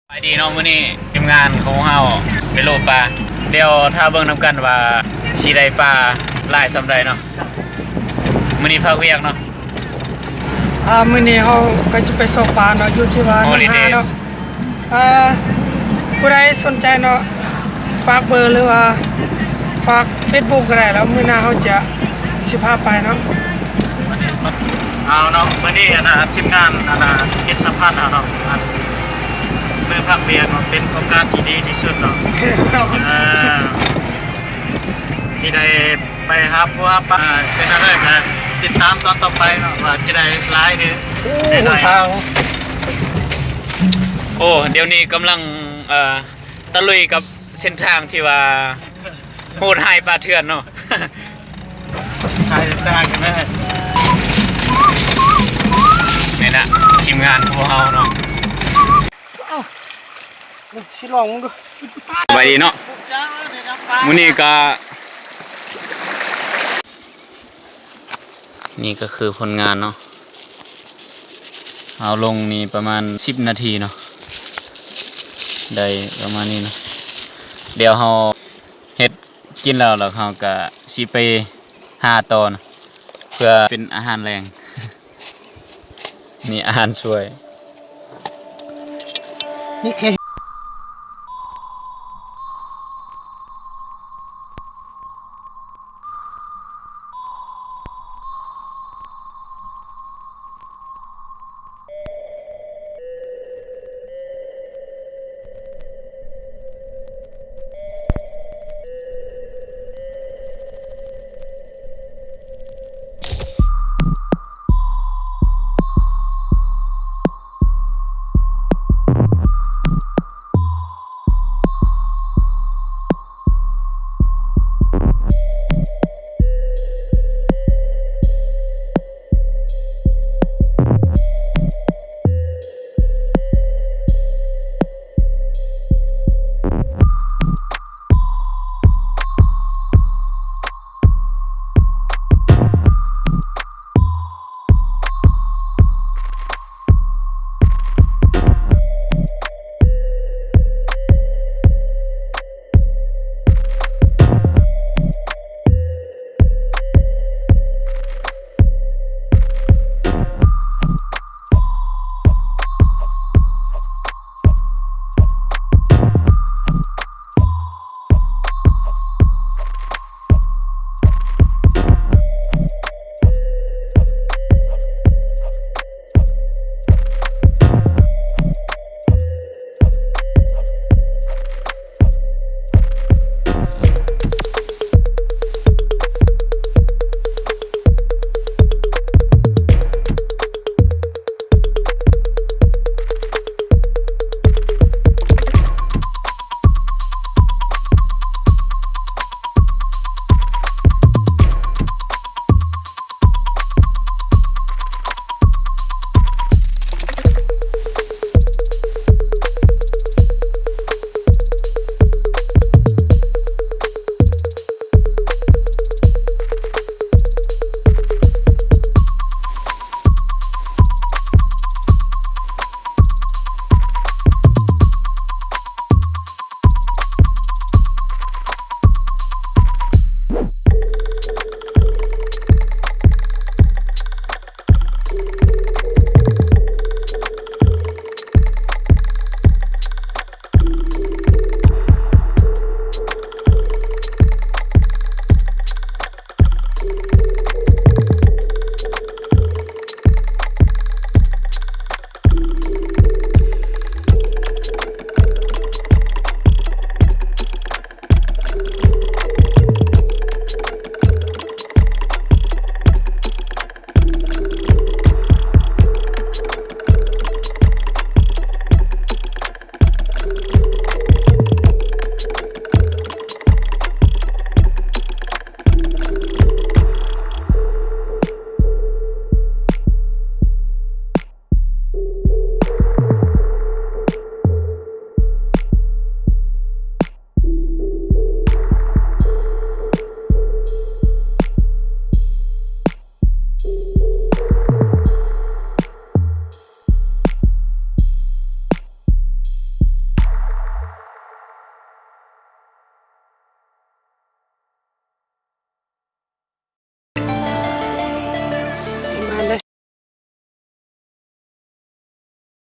ສະບາຍດີເນາະ ມື້ນີ້ທີມງານຂອງເຮົາໄປໂລະປາ ດຽວຖ້າເບິ່ງນຳກັນວ່າຊິໄດ້ປາຫຼາຍສ່ຳໃດເນາະ. ມື້ນີ້ພັກວຽກເນາະ. ອ່າ ມື້ນີ້ເຮົາກໍຈະໄປຊອກປາເນາະ ຢູ່ທີ່ວ່າໜອງຫາເນາະ. ອ່າ ຜູ້ໃດສົນໃຈເນາະ ຝາກເບີ ຫຼືວ່າຝາກເຟສບຸກກໍໄດ້ ແລ້ວມື້ໜ້າເຮົາຈະ ຊິພາໄປເນາະ. ເອົາເນາະ ມື້ນີ້ອັນນ່າ ທີມງານອັນນ່າ ເຮັດສະພານເຮົາເນາະ ອັນ ມື້ພັກວຽກເນາະ ເປັນໂອກາດທີ່ດີທີ່ສຸດເນາະ ເອີ ທີ່ໄດ້ໄປຫາປູຫາປາ. ເປັນແນວໃດກໍຕິດຕາມຕອນຕໍ່ໄປເນາະ ວ່າຈະໄດ້ຫຼາຍ ຫຼື ໄດ້ໜ້ອຍ. ໂອ້ ດຽວນີ້ກຳລັງ ເອີ ຕະລຸຍກັບເສັ້ນທາງທີ່ວ່າໂຫດຮ້າຍປ່າເຖື່ອນເນາະ. ຖ່າຍຕ່າງກັນແດ່ ນີ້ນະ ທີມງານຂອງເຮົາເນາະ. ຊິລອງເບິ່ງດູ. ສະບາຍດີເນາະ ມື້ນີ້ກະ ນີ້ກໍຄືຜົນງານເນາະ ເຮົາລົງນີ້ປະມານສິບນາທີເນາະ ໄດ້ປະມານນີ້ເນາະ. ດຽວເຮົາເຮັດກິນແລ້ວ ແລ້ວເຮົາກໍຊິໄປຫາຕໍ່ເນາະ ເພື່ອເປັນອາຫານແລງ. ນີ້ອາຫານຊ່ວຍ ນີ້ແຄ່